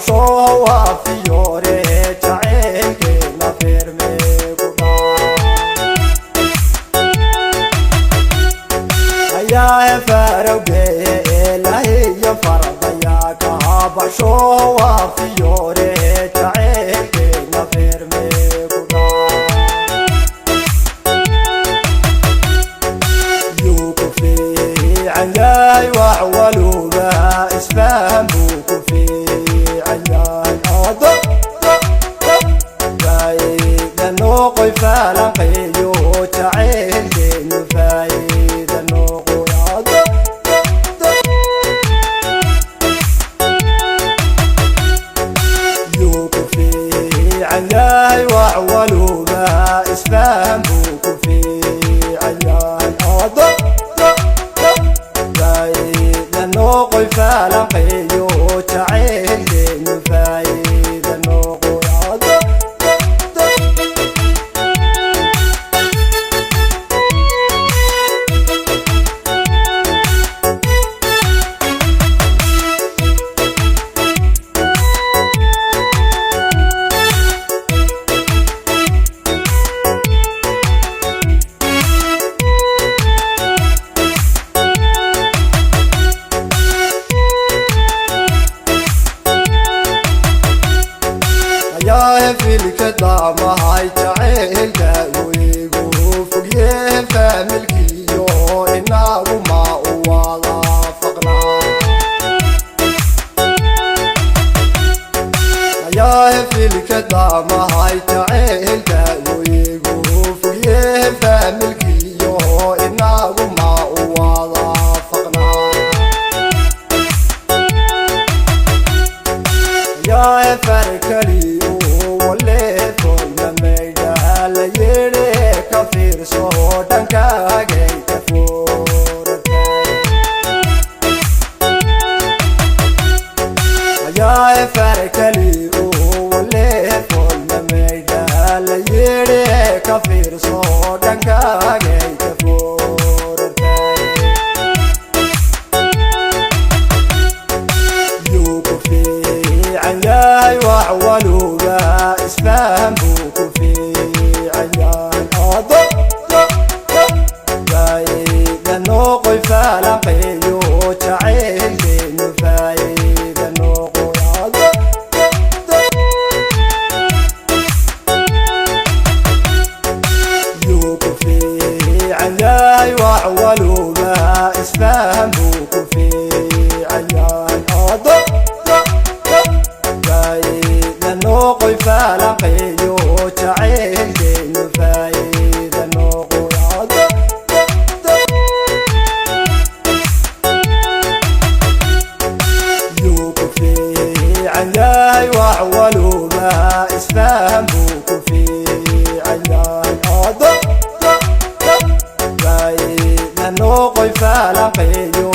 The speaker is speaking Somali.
Baxsho waa fiyoore jacaylkeena feermeegu dhaa. Ayaa farowgeeye ilahiyo fardayaa kaha baxsho waa fiyoore jacaylkeena feermeegu dhaa. Yuu ku fiican yahay wax waluba isfaham buu ku fiican yahay. Ado faa'iida noqoy falanqeeyo jacaylkeenu faa'iida noqoy. Ado yuu ku fiican yahay wax waluba isfaham buu ku fiican yahay. Ado faa'iida noqoy falanqeeyo jacaylkeenu faa'iida noqoy. Ado ayaa filka daamahay jacaylkaagu igu fogye faamilkiyo inagu ma u wada faqnaa. Ayaa filka daamahay jacaylkaagu igu fogye faamilkiyo inagu ma u wada faqnaa. Yaa farkaliyo wale folna meydha la yidhi ka fiirso dhankaagay ka furatay. Yaa farkaliyo wale folna meydha la yidhi ka fiirso dhankaagay ka furatay. Yuu ku fiican yahay wax waluba isfaham buu ku fiican yahay. Ado faa'iida noqoy falanqeeyo jacaylkeenu faa'iida noqoy. Ado yuu ku fiican yahay wax waluba isfaham buu ku fiican yahay. Ado faa'iida noqoy falanqeeyo jacaylkeenu faa'iida noqoy. Ado yuu ku fiican yahay wax waluba isfaham buu ku fiican yahay. Ado faa'iida noqoy falanqeeyo